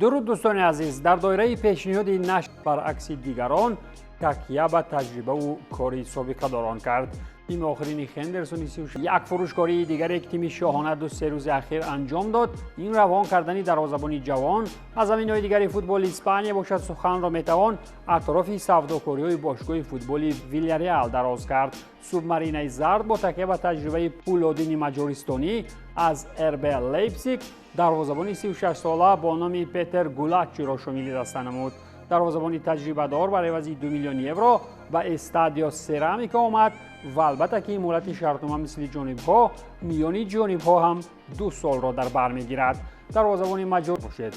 Дуруд, дӯстони азиз. Дар доираи пешниҳоди нашр, баръакси дигарон, такя ба таҷрибаву кори собиқадорон кард. Тими охирини Хендерсони як фурӯшкории дигаре, ки тими шоҳона 2-се рӯзи ахир анҷом дод, ин равон кардани дарвозабони ҷавон аз заминҳои дигари футболи Испания бошад. Суханро метавон атрофи савдокориҳои бошгоҳи футболи Вильяреал дароз кард. Субмаринаи зард бо такя ба таҷрибаи пулодини маҷористонӣ аз РБ Лейпсиг дарвозабони 36сола бо номи Петер Гулачиро шомили даста намуд. Дарвозабони таҷрибадор бар эвази 2 миллион евро ба Эстадио Серамика омад ва албатта ки муҳлати шартнома мисли ҷонибҳо миёни ҷонибҳо ҳам 2 солро дар бар мегирад. Дарвозабони маҷор бошед.